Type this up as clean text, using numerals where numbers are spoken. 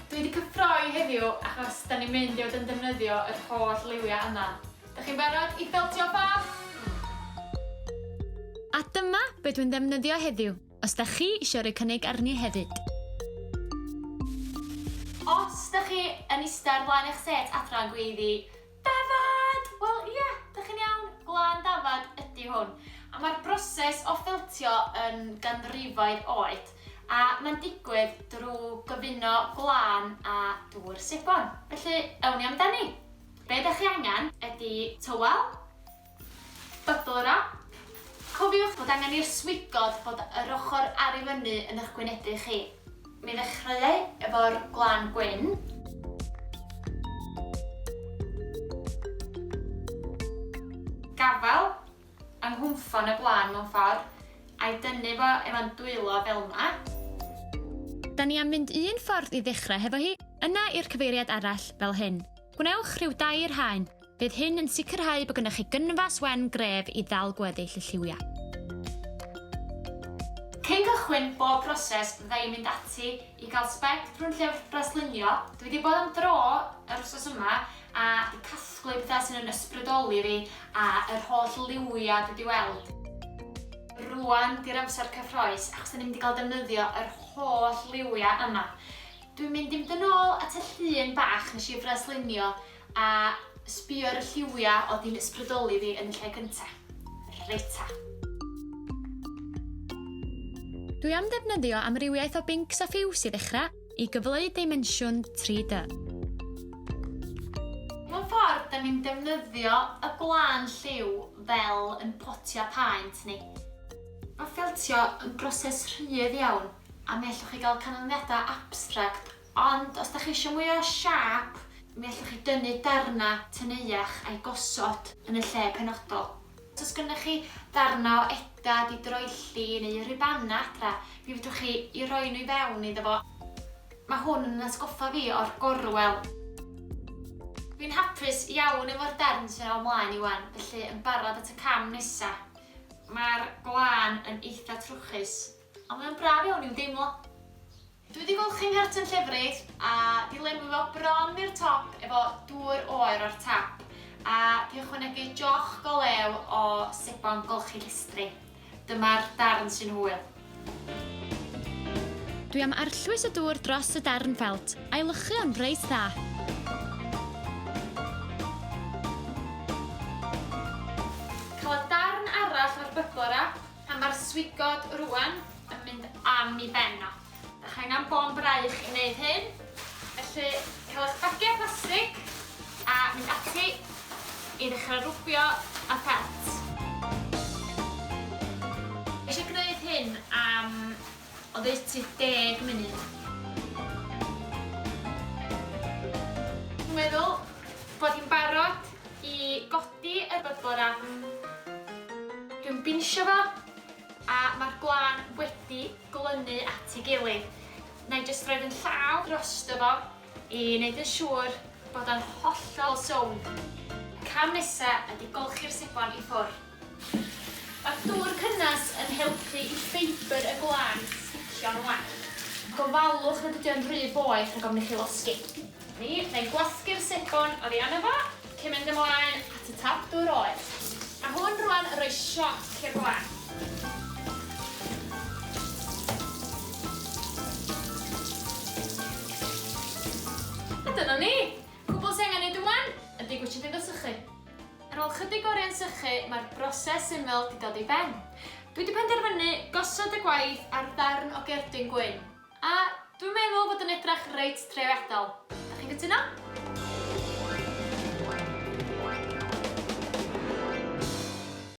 Dwi 'di cyffroi heddiw achos 'da ni'n mynd i fod yn defnyddio yr holl liwiau yma. Dach chi'n barod i ffeltio ffaf? A dyma be dwi'n ddefnyddio heddiw, os 'da chi isio rhoi cynnig arni hefyd. Os 'da chi yn ista ar flaen eich set adra yn gweiddi Dafad! Wel, ie, dach chi'n iawn, gwlân dafad ydy hwn. A mae'r broses o ffeltio yn ganrifoedd oed, a mae'n digwydd drwy gyfuno gwlân a dŵr sebon. Felly, awn ni amdani. Be dach chi angen ydy tywel, bubble wrap. Cofiwch fod angen i'r swigod fod yr ochr ar i fyny yn eich gwynebu chi. Mi ddechreuai efo'r gwlân gwyn. Gafael yng nghwmffon y gwlân mewn ffordd, a'i dynnu fo efo'n dwylo fel 'ma. Da ni am fynd un ffordd i ddechrau hefo hi, yna i'r cyfeiriad arall, fel hyn. Gwnewch rhyw dair haen. Bydd hyn yn sicrhau bod gennych chi gynfas wen gref i ddal gweddill y lliwiau. Cyn cychwyn bob proses fydda i'n mynd ati i gael sbec drwy'n llyfr braslunio. Dwi 'di bod am dro yr wsos yma a 'di casglu pethau sy'n yn ysbrydoli fi a yr holl liwiau dwi 'di weld. Rŵan 'di'r amser cyffrous achos 'da ni'n mynd i gael defnyddio yr holl liwiau yma. Dwi'n mynd i mynd yn ôl at y llun bach nes i fraslunio A sbio ar y lliwia o'dd 'di'n ysbrydoli fi yn y lle cynta. Reit ta. Dwi am ddefnyddio amrywiaeth o bincs a ffiws i ddechrau, i gyfleu dimensiwn 3D. Mewn ffordd, da ni'n defnyddio y gwlân lliw fel yn potia paent ni. Mae ffeltio yn broses rhydd iawn a mi allwch chi gael canlyniadau abstract Ond os dach chi isio mwy o siâp, mi allwch chi dynnu darnau teneuach a'u gosod yn y lle penodol. Os oes gynnoch chi ddarnau o eda 'di droelli neu rubanau adra, mi fedrwch chi i roi nhw i fewn iddo fo. Mae hwn yn atgoffa fi o'r gorwel. Dwi'n hapus iawn efo'r darn sydd o mlaen i 'wan, felly yn barod at y cam nesa. Mae'r gwlân yn eitha trwchus, ond mae o'n braf iawn i'w deimlo. Dwi 'di golchi nghartyn llefrith a 'di lenwi fo bron i'r top efo dŵr oer o'r tap a 'di ychwanegu joch go lew o sebon golchi llestri. Dyma'r darn sy'n hwyl. Dwi am arllwys y dŵr dros y darn ffelt, a'i lychu o'n reit dda. Cael y darn arall o'r bubble wrap a ma'r swigod rŵan yn mynd am i ben o. Dach chi angen bôn braich i wneud hyn. Felly, cael eich bagiau plastig a mynd ati i ddechrau rwbio a ffelt. Eisiau gwneud hyn am oddeutu deg munud. Dwi'n meddwl bod hi'n barod i godi y bubble wrap. Dwi'n binsio fo a mae'r gwlân wedi glynu at ei gilydd. Na i jyst rhoi fy llaw drosto fo i wneud yn siŵr bod o'n hollol sownd. Cam nesa ydi golchi'r sebon i ffwr. Mae'r dŵr cynnes yn helpu i ffeibr y gwlân sticio'n well. Gofalwch nad ydi o'n rhy boeth rhag ofn i chi losgi. Ni, na i gwasgu'r sebon oddi arno fo cyn mynd ymlaen at y tap dŵr oer. Mae hwn rwan yn rhoi sioc i'r gwlân. A dyna ni! Cwbl sy angen neud ŵan ydi gwitsiad iddo sychu. Ar ôl chydig oriau'n sychu, mae'r broses syml 'di dod i ben. Dwi 'di penderfynu gosod y gwaith ar ddarn o gerdyn gwyn. A dwi'n meddwl fod yn edrach reit trawiadol. Dach chi'n cytuno?